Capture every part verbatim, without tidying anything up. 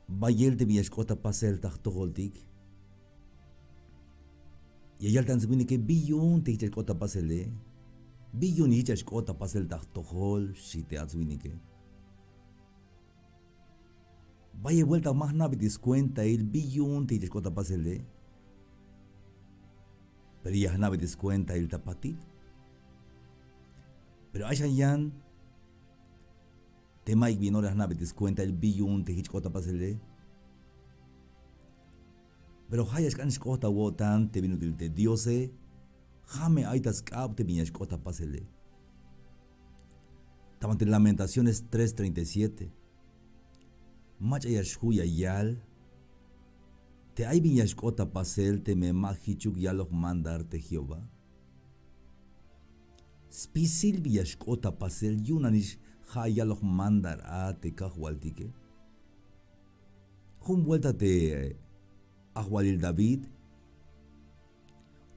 Bayel te bin ya xk'ot ta pasel ta jtojoltik, ya yal te ants winike: bi yu'un te jich ya xk'ot ta pasele? Bi yu'un ya jich ya xk'ot ta pasel ta jtojol, xchi te ants winike. Bayel buelta ma jna'betik skuentail bi yu'un te jich ya xk'ot ta pasele, pero ya jna'betik skuentail ta patil. Pero ay xan yan te mayuk bin ora ya jna'betik skuentail bi yu'un te jich k'ot ta pasele. Pero ja' ya xk'an xk'ot ta awo'tan te bin ut'il te Diose, ja' me ay ta sk'ab te bin ya xk'ot ta pasele. Ta banti Lamentaciones tres treinta y siete. Mach'a ya xju' ya yal te ay bin ya xk'ot ta pasel teme ma jichuk yaloj mandar te Jehová. Spisil bin ya xk'ot ta pasel yu'un nanix ja' yaloj mandar a te Kajwaltike. Jun buelta te ajwalil David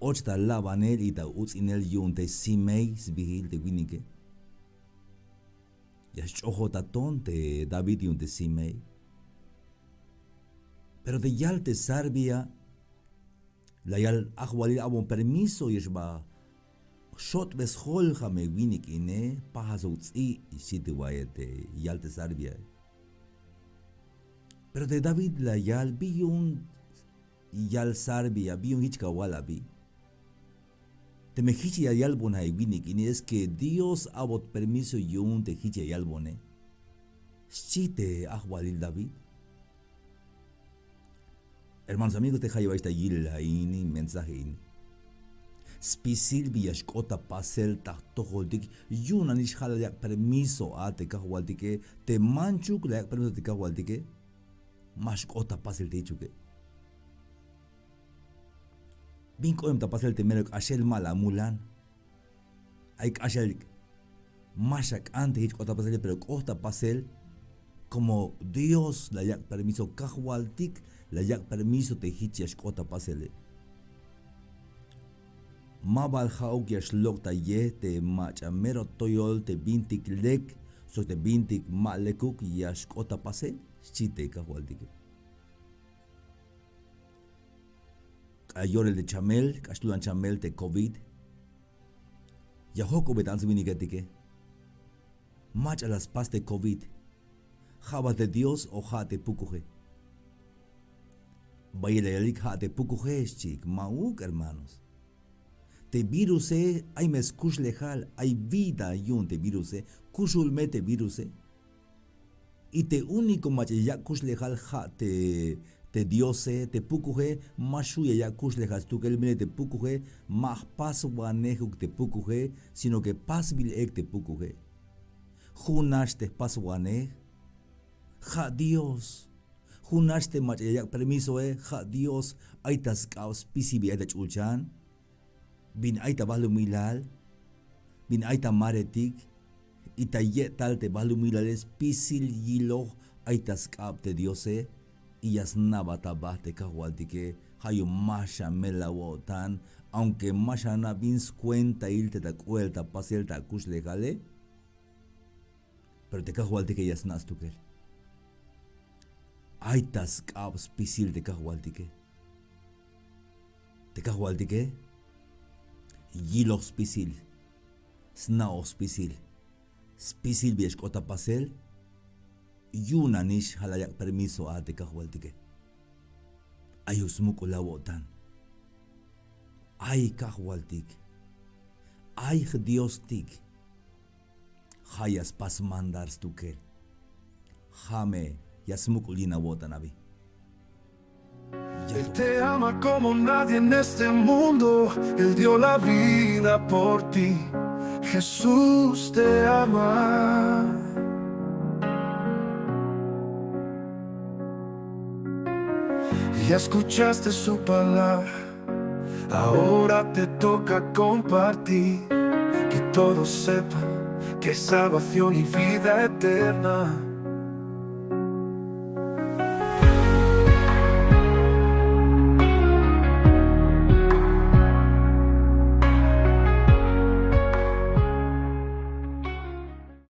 och ta labanel y ta uts'inel yu'un te Simei sbiil te winike. Ya xch'ojot ta ton te David yu'un te Simei. Pero te yal te Sarbia, la yal: Ajwalil, a'bon permiso, ya xba xot'be sjol, ja' me winik ine, pajal sok ts'i', xchi te wa'iye te yal te Sarbia. Pero te David la yal: bi yu'un yal Sarbia, bi yu'un jich kawal abi? Teme jich ya yalbon ja' e winik ini, es que Dios a'bot permiso yu'un te jich ya yalbone, xchi te ajwalil David. Hermanos, amigos, te jayeb ayex ta yilel a ini mensaje ini. Spisil bin ya xk'ot ta pasel ta jtojoltik, yu'un nanix ja' la yak' permiso a te Kajwaltike. Te manchuk la yak' permiso te Kajwaltike, ma xk'ot ta pasel te jichuke. Bin k'oem ta pasel te mero k'axel ma la amulan. Ay k'axel ma xak'an te jich k'ot ta pasele, pero k'ot ta pasel como Dios la yak' permiso, Kajwaltik la yak' permiso te jich ya xk'ot ta pasele. Ma bal ja'uk ya xlok' ta ye te mach'a mero toyol te bintik lek sok te bintik ma lekuk ya xk'ot ta pasel, xchi te Kajwaltike. K'alal yorel te chamel, k'ax tulan chamel te covid, ya jojk'obey te ants winiketike. Mach'a la spas te covid. Ja' bal te Dios o ja' te pukuje. Bayel la yalik ja' te pukuje, xchiik. Ma'uk, hermanos. Te viruse ay me skuxlejal, ay vida yu'un te viruse, kuxul me te viruse. Y te único mach'a ya yak' kuxlejal ja' te, te Diose, te pukuje ma xju' ya yak' kuxlejal stukel. Mile te pukuje ma jpaswanejuk te pukuje, sino que pasbil ek te pukuje. Junax te jpaswanej ja' Dios. Junax te mach'a ya yak' permisoe ja' Dios. Ay ta sk'ab spisil bin ay ta ch'ulchan, bin ay ta balumilal, bin ay ta maretik, y ta ye'tal te balumilale spisil yiloj ay ta sk'ab te Diose. Y ya sna'bat aba te Kajwaltike, ja' yu'un ma xamel awo'tan, aunque ma xana' bin skuentail te ta k'oel ta pasel ta akuxlejale. Pero te Kajwaltike ya sna' stukel. Ay ta sk'ab spisil te Kajwaltike. Te Kajwaltike yiloj spisil, sna'oj spisil, spisil bin ya xk'ot ta pasel. Yu'un nanix ja' la yak' permiso a te Kajwaltike. Ayuk smuk'ul awo'tan. Ay Kajwaltik, ay jDiostik. Ja' ya spas mandar stukel. Ja' me ya smuk'ul yin awo'tan abi. Él te ama como nadie en este mundo. Él dio la vida por ti. Jesús te ama. Ya escuchaste su palabra. Ahora te toca compartir. Que todos sepan que hay salvación y vida eterna.